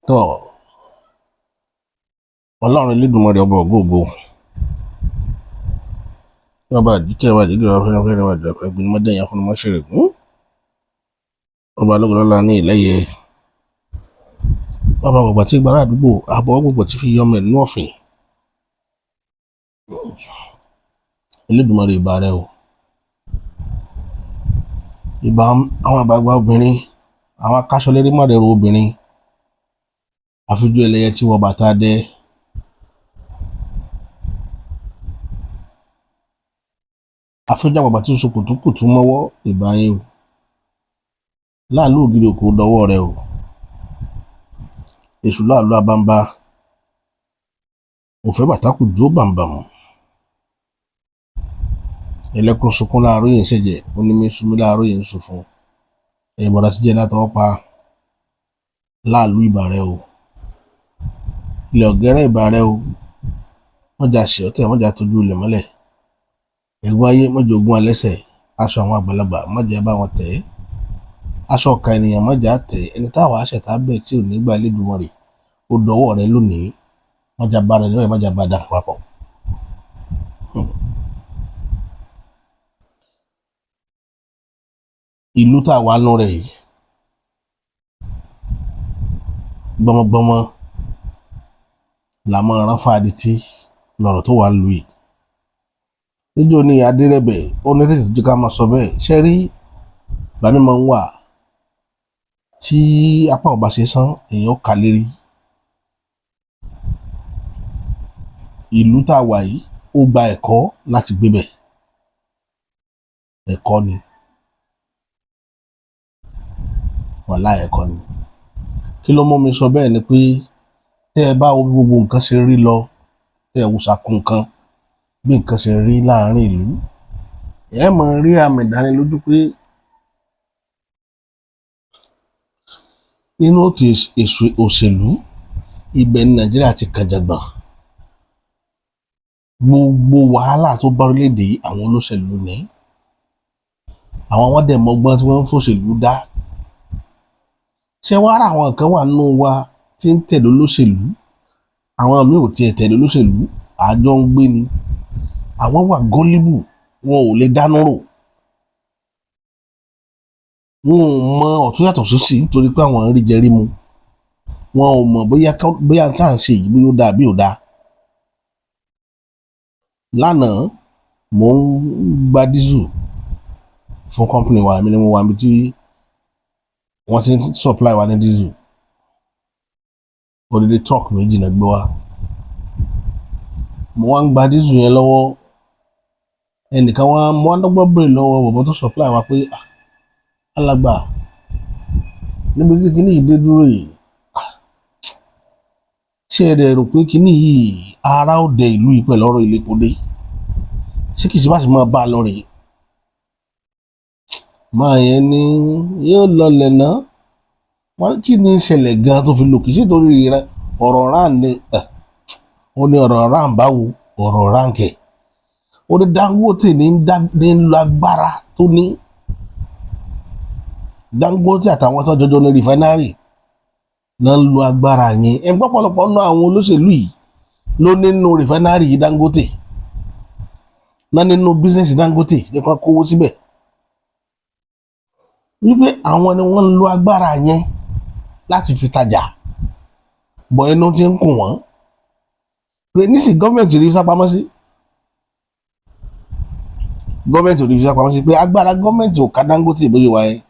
Tọ́ Ọlọ́run Elédùmarè, ọba ògóògo, ọba àdìkẹ́, ọba àdìgẹ́, ọba fẹ́ràn fẹ́ràn, ọba àdìkẹ́ gbin mọ́dẹ́yìn afúnimọ́ṣẹ́rẹ̀gún, ọba lọ́gọ́lọ́lá ní ìlẹ́yẹ, ọba gbogbo tí gbára àdúgbò àbọ̀ gbogbo tí fi yọmọ ẹ̀ nínú ọ̀fìn. Elédùmarè, ìbà rẹ o. Ìbà àwọn àgbààgbà obìnrin, àwọn akáṣọlérí mọ̀rẹ̀rù obìnrin, àfijú ẹlẹ́yẹ tí wọ bàtà dẹ. Àfijú àgbààgbà tí ń so kùtùkùtù mọ́wọ́, ìbà yín o. Láàlú ògiri òkú dọwọ́ rẹ o. Èṣù láàlú abámbá òfẹ́ bàtàkù jó bàǹbàmù. Ẹlẹ́kùn sunkún láàárọ̀ yìí ń ṣẹ̀jẹ̀, onímí sunmi láàárọ̀ yìí ń sùn fún ẹ̀yìn bọ̀dá tí jẹ́ látọwọ́ pa. Láàlú, ìbà rẹ o. Ilẹ̀ ọ̀gẹ́rẹ́, ìbà rẹ o. Mọ́jà ṣe ọ̀tẹ̀, mọ́jà tójú ilẹ̀ mọ́lẹ̀. Ẹ̀gún ayé mọ́jà ogún alẹ́sẹ̀. Aṣọ àwọn àgbàlagbà mọ́jà bá wọn tẹ̀ ẹ́. Aṣọ ọ̀ka ènìyàn mọ́jà tẹ̀. Ẹni táwa aṣẹ̀tá bẹ̀ tí ò ní gbà Elédùmarè, ó dọwọ́ rẹ lónìí. Mọ́jà bá rẹ níbẹ̀, mọ́jà bá dà papọ̀. Ìlú tá a wà nù rẹ̀ yìí, gbọmọgbọmọ là máa rán fáadití lọ̀rọ̀ tó wà ń lu yìí. Níjó ní adérẹ̀bẹ̀ ó ní rèsì jẹ́ ká máa sọ bẹ́ẹ̀. Ṣe rí bàmí máa ń wà tí apá ọba ṣe sán, èèyàn ó kà lérí. Ìlú tá a wà yìí, ó gba ẹ̀kọ́ láti gbé bẹ̀. Ẹ̀kọ́ ni, wàláhì, ẹ̀kọ́ ni. Kí ló mú mi sọ bẹ́ẹ̀ ni pé tẹ́ ẹ bá wo bí gbogbo nǹkan ṣe rí lọ, tẹ́ ẹ wo sàkún nǹkan bí nǹkan ṣe rí láàrin ìlú, ẹ máa rí àmì ìdánilójú pé nínú ètò òṣèlú ibẹ̀ ní Nàìjíríà ti kànjàngbọ̀n. Gbogbo wàhálà tó bá orílẹ̀-èdè yìí, àwọn olóṣèlú ní àwọn wọn dẹ̀ mọ́gbọ́n tí wọ́n ń fòṣèlú dá. Ṣé wàá rà, àwọn kan wà nínú wa tí ń tẹ̀lé olóṣèlú, àwọn míì ò tiẹ̀ tẹ̀lé olóṣèlú, àjọ ń gbé ni. Àwọn wà gullible, wọn ò lè dánú rò, wọn ò mọ ọ̀tún yàtọ̀ sósì, nítorí pé àwọn ń rí jẹ rí mu. Wọn ò mọ̀ bóyá bóyá tá à ń ṣe yìí, bóyá ó dáa bí ò dáa. Lánàá, mò ń gba diesel fún company wa. Èmi ni mo wà níbi tí wọ́n ti ń supply wa ní diesel. Odidi truck méjì náà gbé wá. Mo wá ń gba diesel yẹn lọ́wọ́. Ẹnìkan wá, mo wá dọ́gbọ́n béèrè lọ́wọ́ bọ̀bọ̀ tó supply wa pé, "Ah, alàgbà, níbi tí kinní yìí dé dúró yìí, ṣé ẹ dẹ̀ rò pé kinní yìí ara ó dẹ ìlú yìí pẹ̀lú ọ̀rọ̀ ilé epo dé? Ṣé kìí ṣe bá ṣe máa bá a lọ rèé?" Máa yẹn ní yóò lọlẹ̀ ná. Wọ́n kí ni ìṣẹ̀lẹ̀ gan tó fi lò? Kìí ṣe torí rẹ ọ̀rọ̀ rán ni ó ní ọ̀rọ̀ rán báwo, ọ̀rọ̀ rán kẹ̀. Ó ní Dangote ní ń lo agbára tó ní Dangote àtàwọn tó jọjọ ní refinery náà ń lo agbára yẹn. Ẹ gbọ́, pọ̀lọpọ̀ nínú àwọn olóṣèlú yìí ló nínú refinery yìí Dangote náà, nínú business Dangote ní kan kówó síbẹ̀, wípé àwọn ni wọ́n ń lo agbára yẹn láti fi tajà bọ̀. Ẹnu ti ń kùn wọ́n pé nísìnyí gọ́ọ̀mẹ̀ntì rí sápamọ́ sí, gọ́ọ̀mẹ̀ntì ò rí sápamọ́ sí, pé agbára gọ́ọ̀mẹ̀ntì ò ká Dangote bóyá wáyé.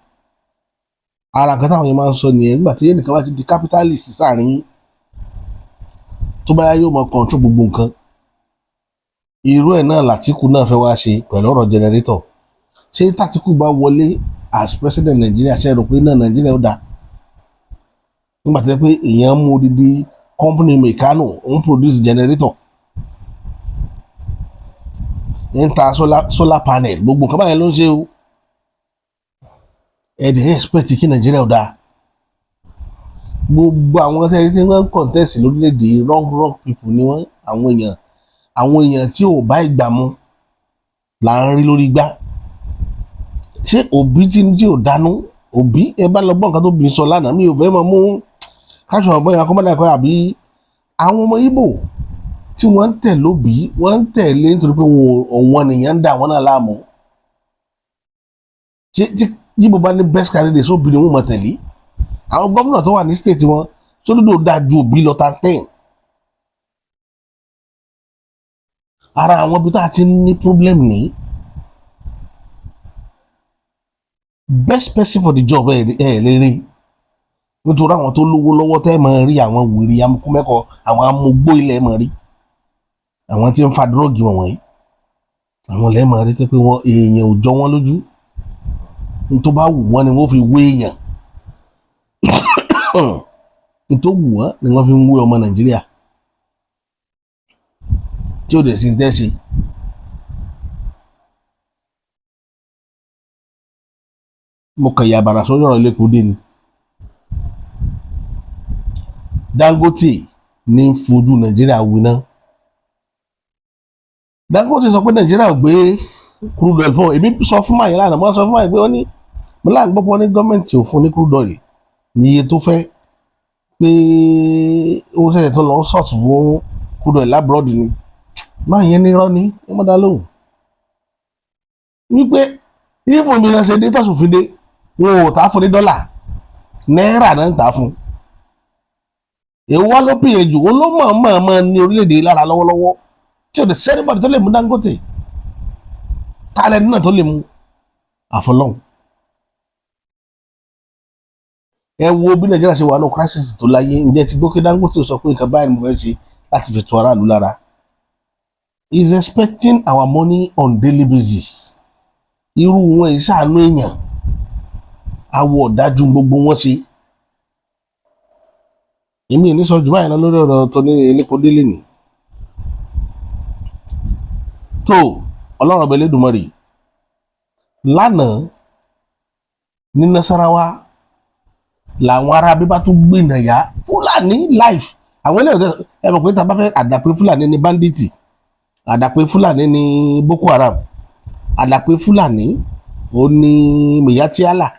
Ara nǹkan táwọn yẹn máa ń sọ nìyẹn. Nígbà tí ẹnìkan bá ti di capitalist sáàrin, tó bá yá, yóò máa control gbogbo nǹkan. Irú ẹ̀ náà l'Àtíkù náà fẹ́ wá ṣe pẹ̀lú ọ̀rọ̀ generator. Ṣé tÀtíkù bá wọlé as president Nàìjíríà, ṣe rò pé náà Nàìjíríà ó dáa? Nígbà tí pé èèyàn mú odidi company mechano, ń produce generator, ń ta solar panel, gbogbo nǹkan báyẹn ló ń ṣe o, ẹ dẹ̀ expect kí Nàìjíríà ó dáa? Gbogbo àwọn tẹ́lẹ̀ tí wọ́n ń contest lórílẹ̀‐èdè, wrong wrong people ni wọ́n. Àwọn èèyàn tí ò bá ìgbà mu là ń rí lórí igbá. Ṣé Òbí tí ò dánú? Òbí, ẹ bá lọ gbọ́ nǹkan tó bí sọ lánàá, mi ò fẹ́ mọ mú. Káṣọ ọ̀bọ̀n yẹn akọ́mọ́dé ẹ̀kọ́ àbí àwọn ọmọ Ìgbò tí wọ́n ń tẹ̀ lóbi, wọ́n ń tẹ̀lé nítorí pé wọn nìyẹn ń dà wọ́n náà láàmú. Ṣé tí Ìgbò bá ní best candidate, sóbi ni wọ́n mọ̀ tẹ̀lé? Àwọn gómìnà tó wà ní state wọn, Soludo dáa ju Obi lọ times 10. Ara àwọn ibi tá a ti ní problem ní best person for the job ẹ lè rí, nítorí àwọn tó lówó lọ́wọ́ tẹ́ máa rí, àwọn wèrè amukúmẹ́kọ, àwọn amúgbó ilẹ̀ máa rí, àwọn tí ń fa drug wọ̀nyí, àwọn lẹ́ẹ̀ máa rí tẹ́ pé wọ́n èèyàn ò jọ wọ́n lójú. Ní tó bá wù wọ́n ni wọ́n fi wé èèyàn, ní tó wù wọ́n ni wọ́n fi ń wé ọmọ Nàìjíríà, tí ó dẹ̀ sí ń tẹ́sí. Mo kàn yà bàrà sórí ọ̀rọ̀ lẹ́kọ̀ọ́ dé ni. Dangote ní ń fojú Nàìjíríà winá. Dangote sọ pé Nàìjíríà ò gbé crude oil fún. Èmi sọ fún màyín lánàá, mo sọ fún màyín pé ó ní mo láà gbọ́ pé wọ́n ní gọ́ọ̀mẹ̀ntì ò fún ní crude oil ní iye tó fẹ́, pé ó ṣẹ̀ṣẹ̀ tó lọ sọ̀tù fún crude oil l'abroad ni. Máa yẹn ní irọ́ ní ẹ mọ́ dá lóhùn wípé even bí wọ́n ṣe dé tọ̀sùn fi dé, wọn ò tà fún ní dọ́là, náírà náà ń tà fún. Èwo wá ló pìyẹ jù? Ó ló mọ̀ mọ̀ mọ̀ ní orílẹ̀-èdè lára lọ́wọ́lọ́wọ́ tí ò lè sẹ́nìbọ̀dì tó lè mú Dangote tálẹ̀ náà tó lè mú àfọlọ́hún. Ẹ wo bí Nàìjíríà ṣe wà ní crisis tó láyé. Ǹjẹ́ ti gbókè Dangote sọ pé nǹkan báyìí ni mo fẹ́ ṣe láti fi tu aráàlú lára? He is expecting our money on daily basis. Irú wọn ìṣàánú èèyàn, awọ ọ̀dájú gbogbo wọn ṣe. Èmi ò ní sọ jù báyìí lọ lórí ọ̀rọ̀ tó ní elépo délé ni tó. Ọlọ́run ọba Elédùmarè, lánàá ní Nasarawa làwọn ará bíbá tó gbìnà yá Fúlàní life. Àwọn eléyìí ẹ mọ̀ pé tá a bá fẹ́ àdàpé Fúlàní ní bandits, àdàpé Fúlàní ní Boko Haram, àdàpé Fúlàní ó ní Miyetti Allah,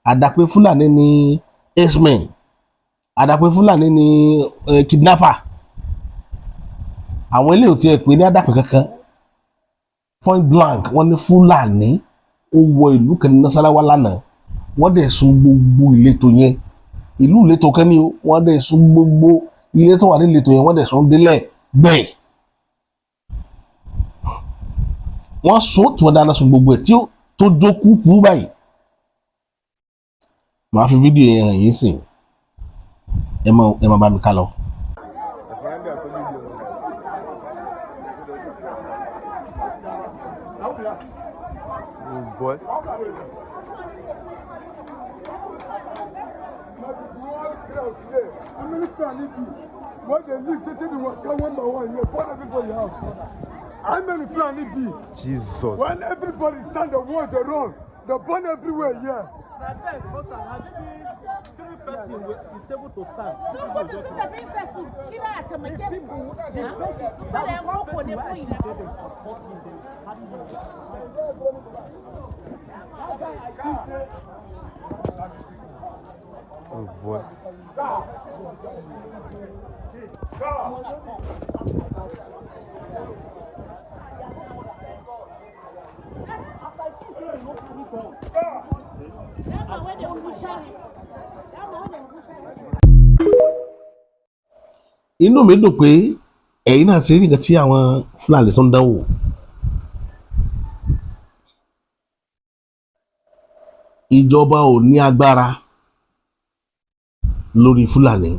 àdàpé Fúlàní ní herdsmen, àdàpé Fúlàní ní kidnapper. Àwọn eléyìí ò tiẹ̀ pé ní àdàpé kankan. Point blank, wọ́n ní Fúlàní ó wọ ìlú kan ní Nasarawa lánàá, wọ́n dẹ̀ sun gbogbo ìletò yẹn. Ìlú ìletò kan ní o. Wọ́n dẹ̀ sun gbogbo ilé tó wà ní ìletò yẹn, wọ́n dẹ̀ sun délẹ̀ gbẹ̀ẹ́. Wọ́n sun tí wọ́n dáná sun gbogbo ẹ̀ tí ó tó jó kúkú báyìí. Màá fi fídíò yẹn hàn yín sìn. Ẹ má bá mi ká lọ. Oh boy. When they leave, they say they will come one by one here, burn everybody out. How many Fulani be? Jesus. When everybody stand the wall, they run. They burn everywhere here. Na ten cause am na maybe three person is able to stand. Sun gudu, sun tafi inda su kira a taimake su. Sun bada yan boko ne ko ina. Oh boy. That man wey dey push am. That man wey dey push am. Inú mi dùn pé ẹ̀yin náà ti rí nǹkan tí àwọn Fúlàní tó ń dánwò. Ìjọba ò ní agbára lórí Fúlàní.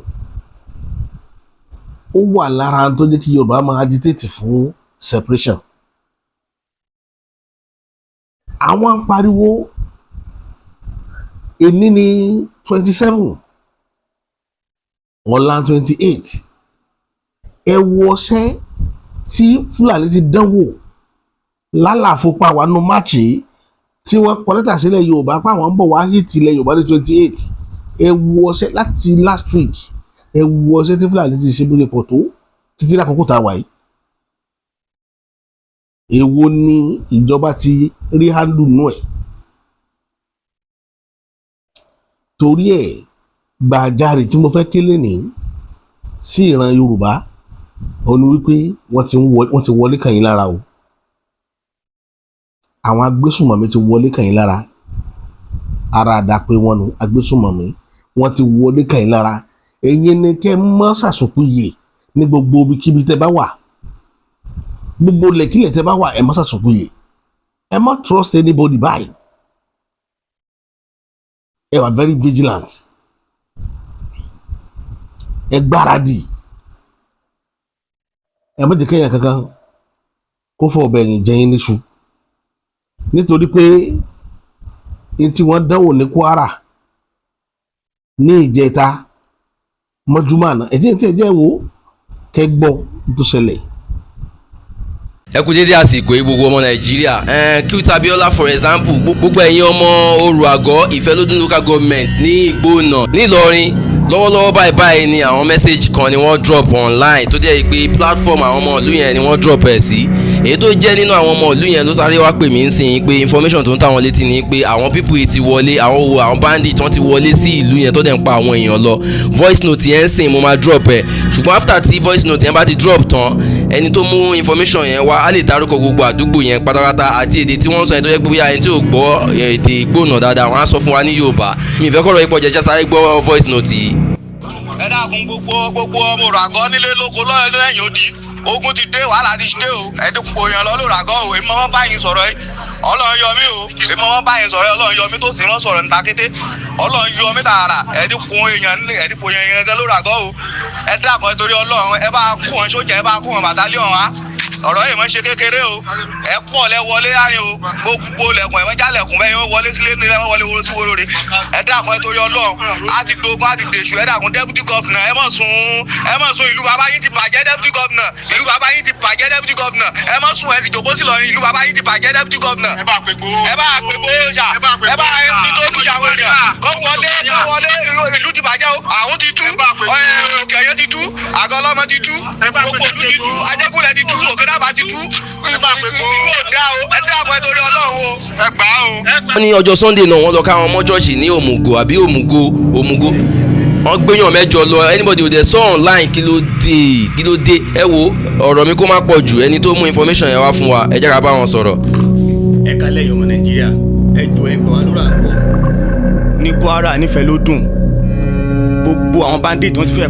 Ó wà lára tó jẹ́ kí Yorùbá máa agitate fún separation. Àwọn ń pariwo èní ní 27, ọ̀la 28. Ẹ wo ọṣẹ́ tí Fúlàní ti dánwò lálàfo pa wà nù máàcì tí wọ́n kọ lẹ́tà sílẹ̀ Yorùbá pé àwọn ń bọ̀ wá hit ilẹ̀ Yorùbá ní 28. Ẹ wo ọṣẹ́ láti last week, ẹ wo ọṣẹ́ tí Fúlàní ti ṣe bó ṣe pọ̀ tó títí lákòókò tá a wà yìí. Èwo ni ìjọba ti rí handle nù ẹ̀? Torí ẹ̀ Gbàjarè tí mo fẹ́ ké lénìí sí ìran Yorùbá òun ni wípé wọ́n ti wọlé kàn yín lára o. Àwọn agbésùmọ̀mí ti wọlé kàn yín lára. Ara àdàpé wọn nu agbésùmọ̀mí, wọ́n ti wọlé kàn yín lára. Ẹ̀yin ni kẹ́ mọ́ sàsùnkúyè ní gbogbo ibikíbi tẹ́ bá wà, gbogbo lẹ̀kílẹ̀ tẹ́ bá wà. Ẹ má sàsùnkúyè, ẹ má trust anybody báyìí. Ẹ wà very vigilant, ẹ gbáradì, ẹ má jẹ́ kéèyàn kankan kó fọ ọbẹ̀ ẹ̀yìn jẹyìn níṣu, nítorí pé ní tí wọ́n dánwò ní Kwara ní ìjẹta mọ́júmọ́ àná, ẹ̀jẹ̀ tí ẹ jẹ́ wo kẹ́ gbọ́ tó ṣẹlẹ̀. Ẹ kú dédé àsìkò yìí, gbogbo ọmọ Nàìjíríà. Cute Abiola, for example, gbogbo ẹ̀yin ọmọ Oru Àgọ́, Ìfẹ́lódún Local Government ní Ìgbónà nílọrin, lọ́wọ́lọ́wọ́ báyìí báyìí ni àwọn message kan ni wọ́n drop online, tó jẹ́ pé platform àwọn ọmọ ìlú yẹn ni wọ́n drop ẹ̀ sí. Èyí tó jẹ́ nínú àwọn ọmọ ìlú yẹn ló sáré wá pè mí ń sìn pé information tó ń tà wọ́n létí ni pé àwọn people yìí ti wọlé, àwọn wo? Àwọn bandit, wọ́n ti wọlé sí ìlú yẹn tó dẹ̀ ń pa àwọn èèyàn lọ. Voice note yẹn ń sìn, mo máa drop ẹ̀, ṣùgbọ́n after tí voice note yẹn bá ti drop tán, ẹni tó mú information yẹn wá á lè dárúkọ gbogbo àdúgbò yẹn pátápátá àti èdè tí wọ́n sọ yẹn, tó yẹ pé bóyá ẹni tí ò gbọ́ èdè Ìgbónà dáadáa, wọ́n á sọ fún wa ní Yorùbá. Mi ìfẹ́ kọ́rọ̀ ipò jẹ́jẹ́, sáré gbọ́ voice note yìí. Ẹ dákun, gbogbo ọmọ òràgọ́ nílé lóko lẹ́yìn odi, ogun ti dé, wàhálà ti dé o. Ẹ ti pò yàn lọ lóràgọ́ o. Èmi mọ́ báyìí sọ̀rọ̀ yìí, Ọlọ́run yọ mí o. Èmi mọ́ báyìí sọ̀rọ̀ yìí, Ọlọ́run yọ mí tó sì mọ́ sọ̀rọ̀ níta kété. Ọlọ́run yọ mí tààrà. Ẹ ti kún èèyàn, ẹ ti pò yàn gẹ́gẹ́ lóràgọ́ o. Ẹ dákun, ẹ torí Ọlọ́run, ẹ bá kún wọn sójà, ẹ bá kún wọn battalion wa. Ọ̀rọ̀ yìí mọ̀ ṣe kékeré o. Ẹ pọ̀ lẹ wọlé láàrin o. Gbogbo lẹ̀kùn ẹ̀ mọ́ jálẹ̀kùn bẹ́ẹ̀ yóò wọlé sílé nílẹ̀, wọ́n wọlé wọlé sí wóró re. Ẹ dákun, ẹ torí Ọlọ́run, á ti dogun, á ti dèṣù. Ẹ dákun, deputy governor, ẹ mọ̀ sùn, ẹ mọ̀ sùn. Ìlú bàbá yín ti bàjẹ́, deputy governor. Ìlú bàbá yín ti bàjẹ́, deputy governor. Ẹ mọ̀ sùn, ẹ ti jòkó sí lọrin. Ìlú bàbá yín ti bàjẹ́, deputy governor. Ẹ bá pè gbó, ẹ bá pè gbó ṣà, ẹ bá ní tó kù ṣàwọn ènìyàn kọ́ wọlé, kọ́ wọlé. Ìlú ti bàjẹ́ o. Àwọn ti tú, Òkè Ọ̀yọ́ ti tú, Àgọ́ Ọlọ́mọ ti tú, gbogbo ìlú ti tú, Ajégúnlẹ̀ ti tú, Òkè Dábàá ti tú. Ìlú ò dá o. Ẹ dákun, ẹ torí Ọlọ́run o. Ẹ gbà á o. Wọ́n ní ọjọ́ Sunday náà, wọ́n lọ káwọn ọmọ church ní Òmùgò àbí Òmùgò, Òmùgò. Wọ́n gbéyàn mẹ́jọ lọ. Anybody ò dẹ̀ sọ online. Kí ló dé? Kí ló dé? Ẹ wo, ọ̀rọ̀ mi kó má pọ̀ jù. Ẹni tó mú information yẹn wá fún wa, ẹ jẹ́ ká bá wọn sọ̀rọ̀. Ẹ kálẹ̀ yìí, ọmọ Nàìjíríà, ẹ jọ, ẹ gbà wá lórí àgọ́ ní Kwara nífẹ̀ẹ́ ló dùn. Gbogbo àwọn bandit, wọ́n ti fẹ́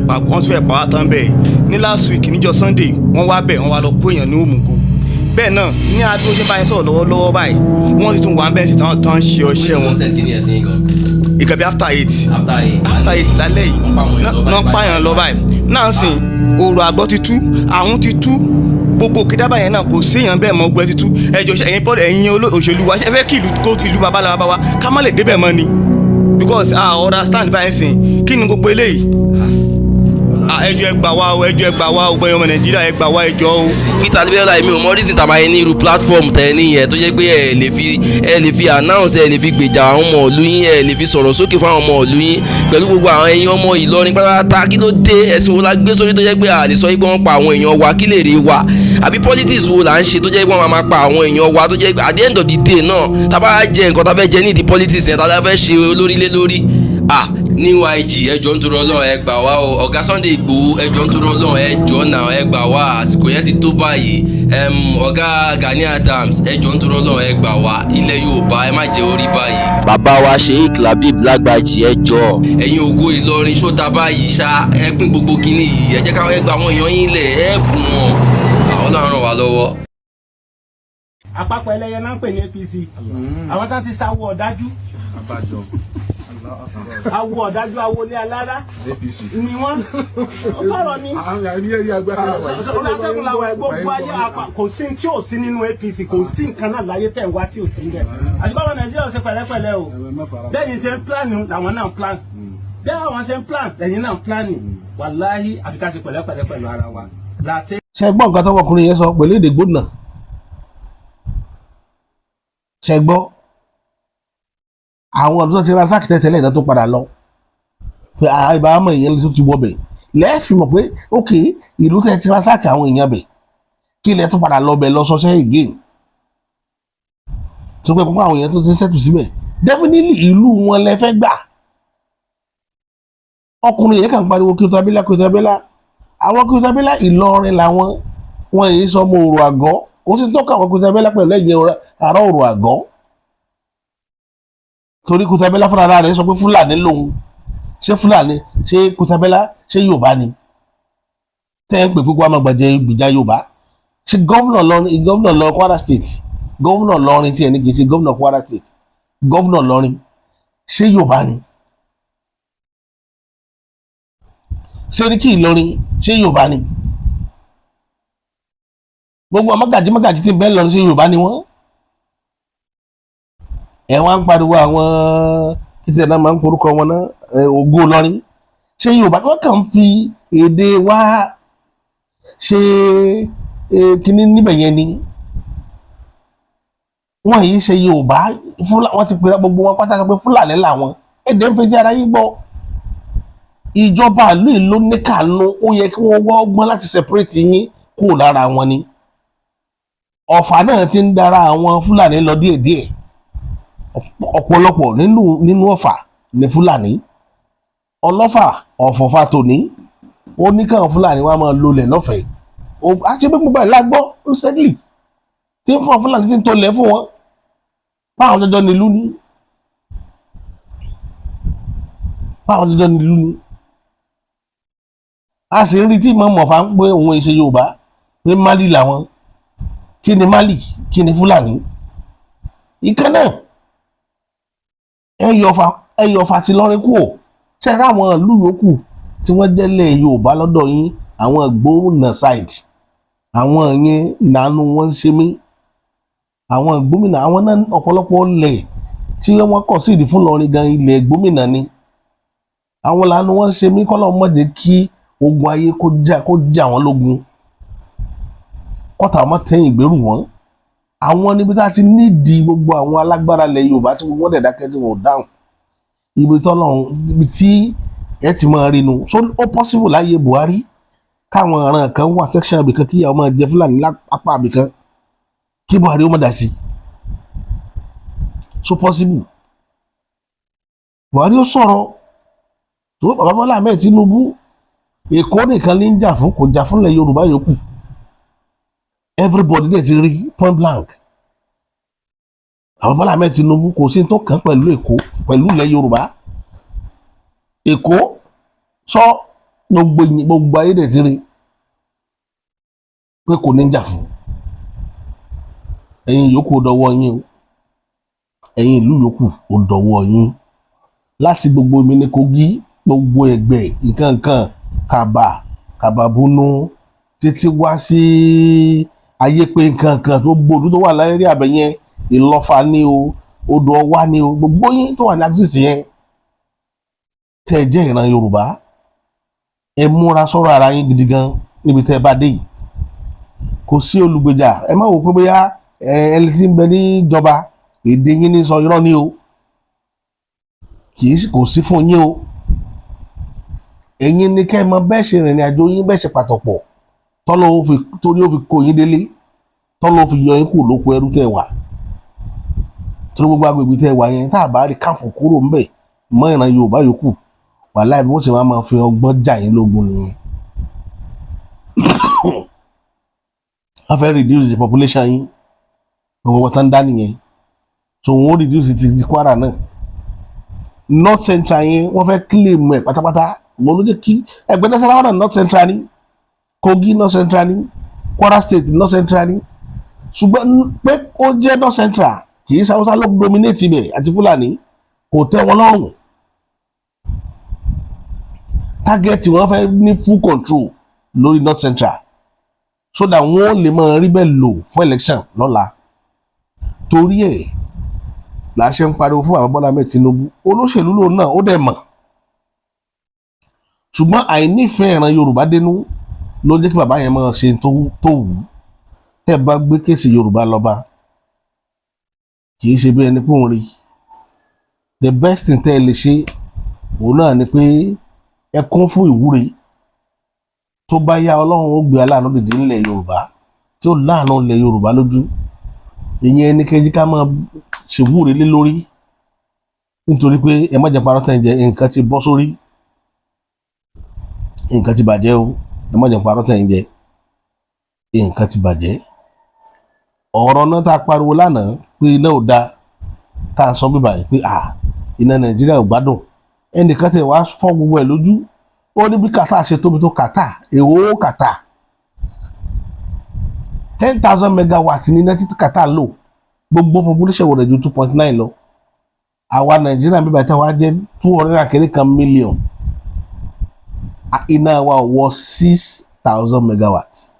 pa wá tán bẹ́ẹ̀. Ní last week, níjọ́ Sunday, wọ́n wá bẹ̀, wọ́n wá lọ kó èèyàn ní Òmùgò. Bẹ́ẹ̀ náà ní adó ṣe báyìí sọ̀rọ̀ lọ́wọ́lọ́wọ́ báyìí, wọ́n ti tún wà bẹ́ẹ̀ sí tán tán ṣe ọṣẹ́ wọn. Ìkàbí after 8, after 8 lálẹ́ yìí náà pààyàn lọ báyìí náà sìn. Òrò àgọ́ ti tú, àwọn ti tú, gbogbo Òkèdábà yẹn náà kò séèyàn bẹ́ẹ̀ mọ́, ogun ẹ ti tú. Ẹjọ́, ẹ̀yin bọ́ọ̀lù, ẹ̀yin òṣèlú wa, ẹ fẹ́ kí ìlú kó ìlú babaláwa wa ká má lè débẹ̀ mọ́ ni? Because I understand báyìí sìn, kí ni gbogbo eléyìí? Ẹjọ́, ẹ gbà wá o. Ẹjọ́, ẹ gbà wá o. Gbẹ̀yìn ọmọ Nàìjíríà, ẹ gbà wá, ẹjọ́ o. Peter Abiola, èmi ò mọ reason tàbá yẹn ní irú platform tẹ níyẹn, tó jẹ́ pé ẹ lè fi announce, ẹ lè fi gbèjà àwọn ọmọ ìlú yín, ẹ lè fi sọ̀rọ̀ sókè fún àwọn ọmọ ìlú yín pẹ̀lú gbogbo àwọn ẹ̀yin ọmọ Ìlọrin pátápátá. Kí ló dé? Ẹ̀sìn wo la gbé sórí tó jẹ́ pé a lè sọ pé wọ́n pa àwọn èèyàn wa? Kí lè rí wa? Àbí politics wo là ń ṣe tó jẹ́ pé wọ́n máa pa àwọn èèyàn wa, tó jẹ́ pé at the end of the day náà, tá bá jẹ nǹkan tá fẹ́ jẹ nídìí politics yẹn, tá bá fẹ́ ṣe olórí lé lórí? Ah, new IG, ẹjọ́ ń torọ Ọlọ́run, ẹ gbà wá o. Ọ̀gá Sunday Igboho, ẹjọ́ ń torọ Ọlọ́run, ẹjọ́ náà, ẹ gbà wá. Àsìkò yẹn ti tó báyìí. Ọ̀gá Gani Adams, ẹjọ́ ń torọ Ọlọ́run, ẹ gbà wá. Ilẹ̀ Yorùbá, ẹ má jẹ́ orí báyìí. Bàbá wa Sheikh Labib Lágbàjì, ẹjọ́, ẹ̀yin ògo Ìlọrin, ṣó ta báyìí ṣá? Ẹ pín gbogbo kinní yìí, ẹ jẹ́ káwọn ẹ gba àwọn èèyàn yín lẹ̀, ẹ bùn wọn. Ọlọ́run ràn wá lọ́wọ́. Àpapọ̀ ẹlẹ́yẹ náà ń pè ní APC. Àwọn tán ti sáwọ́ ọ̀dájú, awo ọ̀dájú, awolé alára ni wọ́n tọrọ ni. Orí atẹ́gùn làwọn ẹ̀. Gbogbo ayé kò sí tí ò sí nínú APC. Kò sí nǹkan náà láyé tẹ̀ ń wá tí ò sí ń bẹ̀. Àdúgbò àwọn Nàìjíríà ṣe pẹ̀lẹ́pẹ̀lẹ́ o. Bẹ́ẹ̀ ṣe ń plan làwọn náà ń plan, bẹ́ẹ̀ àwọn ṣe ń plan lẹ́yìn náà ń plan. Wàláhí, àfi ká ṣe pẹ̀lẹ́pẹ̀lẹ́ pẹ̀lú ara wa láti. Ṣe gbọ́ nǹkan tọmọkùnrin yẹn sọ pẹ̀lú èdè gbóná? Ṣe gbọ́ àwọn ọdún tó ti ra sáàkì tẹ́tẹ́lẹ̀ náà tó padà lọ pé àìbá àmọ́ èèyàn tó ti wọ bẹ̀ lẹ́ẹ̀fì mọ̀ pé ok, ìlú tẹ́ ti ra sáàkì àwọn èèyàn bẹ̀, kí ilẹ̀ tó padà lọ bẹ̀ lọ sọ́sẹ́ again, tó pé púpọ̀ àwọn èèyàn tó ti ń settle síbẹ̀, definitely ìlú wọn lẹ fẹ́ gbà. Ọkùnrin yẹn kàn ń pariwo Kéwú Abíọ́lá, Kéwú Abíọ́lá. Àwọn Kéwú Abíọ́lá, Ìlọrin làwọn. Wọn yìí sọ ọmọ òrò àgọ́. Kò sí tọ́ka àwọn Kéwú Abíọ́lá pẹ̀lú ẹ̀yìn ará òrò àgọ́, torí Kéwú Abíọ́lá fúnra rẹ̀ sọ pé Fúlàní lòun. Ṣé Fúlàní, ṣé Kéwú Abíọ́lá, ṣé Yorùbá ni tẹ́ ń pè pé kó wá máa gbàjẹ́ gbìjà Yorùbá? Ṣé governor lọrin, governor lọ Kwara State, governor lọrin tí ẹni kì í ṣe governor Kwara State, governor lọrin, ṣé Yorùbá ni? Sẹ́ríkì Ìlọrin, ṣé Yorùbá ni? Gbogbo àwọn mọ́gàjí mọ́gàjí tí ń bẹ lọrin, ṣé Yorùbá ni wọ́n? Ẹ̀ wọ́n á ń pariwo àwọn títí ẹ̀ náà máa ń porúkọ wọn náà, Ògo Ìlọrin, ṣé Yorùbá? Wọ́n kàn ń fi èdè wá ṣe kíní níbẹ̀ yẹn ni. Wọ́n yìí ṣe Yorùbá. Wọ́n ti pera gbogbo wọn pátá sọ pé Fúlàní làwọn. Èdè ń fetí ara yín gbọ́. Ìjọba ìlú yìí ló ní kànú. Ó yẹ kí wọ́n wá ọgbọ́n láti separate yín kúrò lára wọn ni. Ọ̀fà náà ti ń dara àwọn Fúlàní lọ díẹ̀díẹ̀. Ọ̀pọ̀lọpọ̀ nínú Ọ̀fà ní Fúlàní, Ọlọ́fà, Ọ̀fọ̀fà tòní. Ó ní káwọn Fúlàní wa máa lolẹ̀ lọ́fẹ̀ẹ́. Àti pé gbogbo ẹ̀ la gbọ́ recently tí ń fún Fúlàní, tí ń tolẹ̀ fún wọn, báwọn jọjọ nílùú ní, báwọn jọjọ nílùú ní. A sì ń rí tí Ìmáàmù Ọ̀fà ń pé òun ìṣe Yorùbá, pé Mali làwọn. Kí ni Mali? Kí ni Fúlàní? Ìkan náà. Ẹyọ Ọ̀fà ti lọrin kú ò ṣe é. Ráwọn ìlú yòókù tí wọ́n jẹ́lẹ̀ Yorùbá lọ́dọ̀ yín, àwọn Ìgbómìnà side, àwọn yẹn nànú wọn ń ṣe mí. Àwọn Ìgbómìnà, àwọn náà, ọ̀pọ̀lọpọ̀ ilẹ̀ tí wọ́n kọ̀ sí ìdí fún Ìlọrin gan, ilẹ̀ Ìgbómìnà ni. Àwọn làánú wọn ń ṣe mí. Kọ́lọ́ mọ̀ jẹ́ kí ogun ayé kó jà wọ́n lógun, kọ́tà ọmọ tẹ́yìn ìgbérù wọn. Àwọn níbi tá a ti nídìí gbogbo àwọn alágbára ilẹ̀ Yorùbá tí wọ́n dẹ̀ dákẹ́, tí wọ́n ò dáhùn, ibi tọ́lọ́run, ibi tí ẹ ti máa rí nu. So ó possible láyé Buhari káwọn ọ̀ràn kan wà section ibìkan, kí ìyàwó máa jẹ Fúlàní lápá ibìkan, kí Buhari ó má dá sí? So possible? Buhari ó sọ̀rọ̀ tó. Bàbá Bọ́lá Ahmed Tinubu, Èkó nìkan ní ń jà fún, kò jà fúnlẹ̀ Yorùbá yòókù. Everybody dẹ̀ ti rí point blank. Bàbá Bọ́lá Ahmed Tinubu kò sí tó kàn pẹ̀lú Èkó, pẹ̀lú ilẹ̀ Yorùbá. Èkó sọ gbogbo gbogbo ayé dẹ̀ ti rí pé kò ní jà fún ẹ̀yin yòókù. Ó dọwọ́ yín o. Ẹ̀yin ìlú yòókù, ó dọwọ́ yín. Láti gbogbo mi ní Kogi, gbogbo Ẹ̀gbẹ́, nǹkan nǹkan, Kàbà, Kàbàbùnú, títí wá sí ayé pé nǹkan kan, gbogbo odò tó wà láyé rí àbẹ̀ yẹn, Ìlọ́fà ní o, odò Ọwá ní o, gbogbo yín tó wà ní axis yẹn, tẹ́ ẹ jẹ́ ìran Yorùbá, ẹ múra sọ̀rọ̀ ara yín gidi gan níbi tẹ́ ẹ bá dé yìí. Kò sí olùgbèjà. Ẹ má wò pé bóyá ẹni tí ń bẹ níjọba, èdè yín ní sọ. Irọ́ ni o. Kì í kò sí fún yín o. Ẹ̀yin ní kẹ́ ẹ mọ bẹ́ẹ̀ ṣe rìnrìn àjò yín, bẹ́ẹ̀ ṣe pàtọ̀pọ̀ tọ́lọ́ ó fi torí ó fi kó yín délé, tọ́lọ́ ó fi yọ yín kúrò lóko ẹrú tẹ́ wà, torí gbogbo agbègbè tẹ́ wà yẹn, tá a bá rí camp kúrò ńbẹ̀ mọ́ ìran Yorùbá yòókù, wàláì, bí wọ́n ṣe máa fi ọgbọ́n jà yín lógun nìyẹn. Wọ́n fẹ́ reduce the population yín. Gbogbo wọn tán dá nìyẹn. So wọ́n ó reduce ti Kwara náà. North Central yẹn, wọ́n fẹ́ claim ẹ̀ pátápátá. Wọ́n ló jẹ́ kí ẹgbẹ́ Nasarawa náà, North Central ní Kogi, North Central ní Kwara State, North Central ní. Ṣùgbọ́n pé ó jẹ́ North Central, kì í ṣe Haúsá ló dominate ibẹ̀ àti Fúlàní, kò tẹ́ wọn lọ́rùn. Target wọn fẹ́ ní full control lórí North Central so that wọ́n lè máa rí bẹ́ẹ̀ lò fún election lọ́la. Torí ẹ̀ là ṣe ń pariwo fún bàbá Bọ́lá Ahmed Tinubu. Olóṣèlú lòun náà, ó dẹ̀ mọ̀, ṣùgbọ́n àìnífẹ̀ẹ́ ìran Yorùbá dénú ló jẹ́ kí bàbá yẹn máa ṣe tó wù ú. Tẹ́ ẹ bá gbé case Yorùbá lọ́ba, kì í ṣe bí ẹni pé òun rí. The best thing tẹ́ ẹ lè ṣe, òun náà ni pé ẹ kún fún ìwúre. Tó bá yá, Ọlọ́run ó gbé aláàánú dìde nílẹ̀ Yorùbá tí ó láàánú ilẹ̀ Yorùbá lójú. Ìyẹn ẹni kejì ká máa ṣèwúre lé lórí, nítorí pé ẹ má jẹ́ parọ́ tẹ̀ ń jẹ, nǹkan ti bọ́ sórí. Nǹkan ti bàjẹ́ o. Ẹ má jẹ́ n parọ́ tẹ̀yìn jẹ, nǹkan ti bàjẹ́. Ọ̀rọ̀ náà tá a pariwo lánàá pé iná ò da, tá a sọ bíbà yìí pé à iná Nàìjíríà ò gbádùn, ẹnìkan tẹ̀ wá fọ́ gbogbo ẹ̀ lójú. Ó ní bí Qatar ṣe tóbi tó, Qatar èwo? Qatar, 10,000 megawatt ní iná títí Qatar lò. Gbogbo population wọ̀ rẹ̀ ju 2.9 lọ. Àwa Nàìjíríà bíbà tí wàá jẹ́ 200 and kìíní kan million, iná wa ò wọ 6,000 megawatt.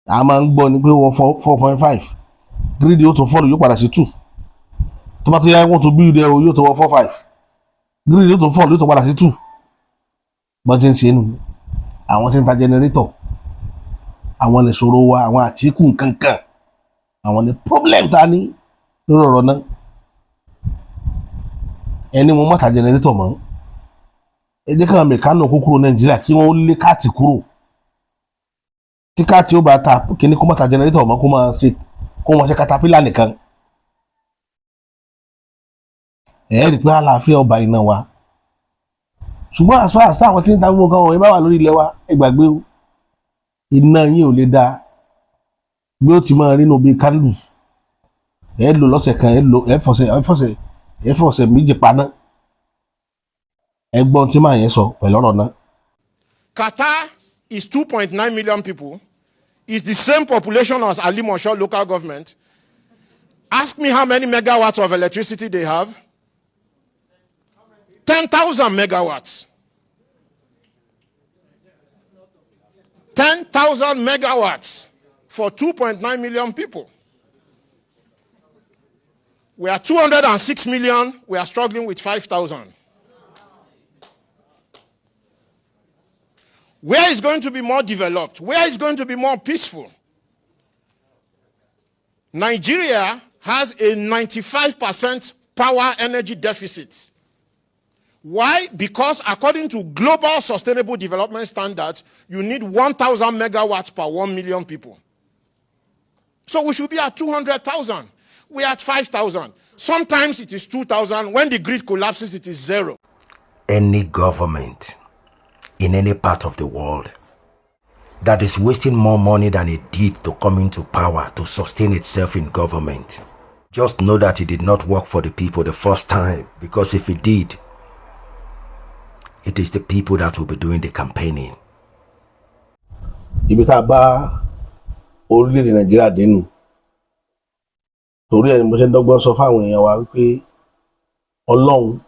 A máa ń gbọ́ ni pé wọ́n 4.5. Grid yóò tún fall, yóò padà sí 2. Tó bá tó yá, wọ́n tún build ẹ̀ o, yóò tó wọ 4.5. Grid yóò tún fall, yóò tún padà sí 2. Bọ́n ti ń ṣe nù. Àwọn tí ń ta generator, àwọn lè ṣòro wa, àwọn Àtìkù nkankan, àwọn ní problem ta ní lórí ọ̀rọ̀ náà. Ẹni mo má ta generator mọ́, ẹ jẹ́ káwọn mẹ̀kánù kó kúrò Nàìjíríà, kí wọ́n lé káàtì kúrò. Tí káàtì ó bá ta kíní, kó má ta generator mọ́, kó máa ṣe katapila nìkan. Ẹ rí i pé àlàáfíà ọba iná wa. Ṣùgbọ́n as far as táwọn tí ń ta gbogbo nǹkan wọ̀nyí bá wà lórí ilẹ̀ wa, ẹ gbàgbé o, iná yín ò lè dáa bí ó ti máa rínú bíi kándù. Ẹ lò lọ́sẹ̀ kan, ẹ lò, ẹ fọ̀sẹ̀ 2 paná. Ẹ gbọ́n tí màá yẹn sọ pẹ̀lú ọ̀rọ̀ náà. Qatar is 2.9 million people. It's the same population as Alimosho local government. Ask me how many megawatts of electricity they have. 10,000 megawatts. 10,000 megawatts for 2.9 million people. We are 206 million. We are struggling with 5,000. Where is going to be more developed? Where is going to be more peaceful? Nigeria has a 95% power energy deficit. Why? Because according to global sustainable development standards, you need 1,000 megawatts per 1 million people. So we should be at 200,000. We are at 5,000. Sometimes it is 2,000. When the grid collapses, it is zero. Any government in any part of the world that is wasting more money than it did to come into power to sustain itself in government, just know that it did not work for the people the first time, because if it did, it is the people that will be doing the campaigning. Ibi tá a bá orílẹ̀-èdè Nàìjíríà dénú, torí ẹ̀ ni mo ṣe ń dọ́gbọ́n sọ fáwọn èèyàn wa wípé Ọlọ́run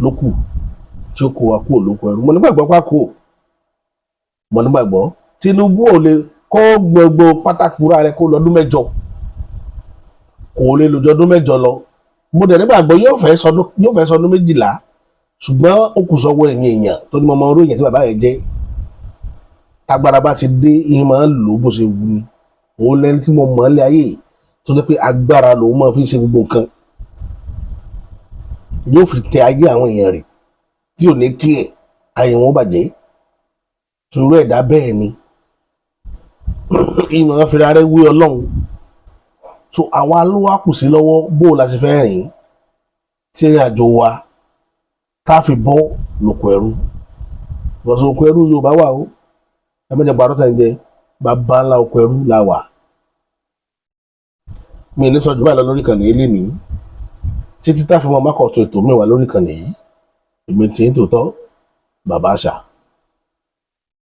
ló kù tí ó kó wa kúrò lóko ẹrú. Mo nígbàgbọ́ pákó, mo nígbàgbọ́ Tinubu ò lè kó gbogbo pátákùrá rẹ̀ kó lọ́dún 8, kò lè lòjọ́ ọdún 8 lọ. Mo dẹ̀ nígbàgbọ́ yóò fẹ́ sọdún 12, ṣùgbọ́n ó kù sọ́wọ́ ẹ̀yìn èèyàn tó ní mọ́mọ́ orí èèyàn tí bàbá yẹn jẹ́. Tágbára bá ti dé, ìyẹn máa ń lò ó bó ṣe wù ní. Òun lẹni tí mo mọ̀ ọ́ lé ayé tó jẹ́ pé agbára lòun máa fi ṣe gbogbo nǹkan, yóò fi tẹ ayé àwọn èèyàn rẹ̀ tí ò ní kí ẹ̀ ayé wọn bàjẹ́. Sùúrù ẹ̀dá bẹ́ẹ̀ ni ìmọ̀ fira rẹ̀ wí Ọlọ́run. So àwọn alówá kù sí lọ́wọ́ bó o la ṣe fẹ́ rìn tí ìrìn àjò wa tá a fi bọ́ lóko ẹrú bọ́sọ̀. Oko ẹrú Yorùbá wà o. Ẹ mẹ́jọ parọ́ tẹ̀ ń jẹ, bàbá ńlá oko ẹrú la wà. Mi ní sọ jù báyìí lọ lórí ìkànnì yìí lénìí, títí tá a fi mọ mákọ̀tún ètò mi wà lórí ìkànnì yìí. Èmi tí ń tòótọ́, bàbá àṣà.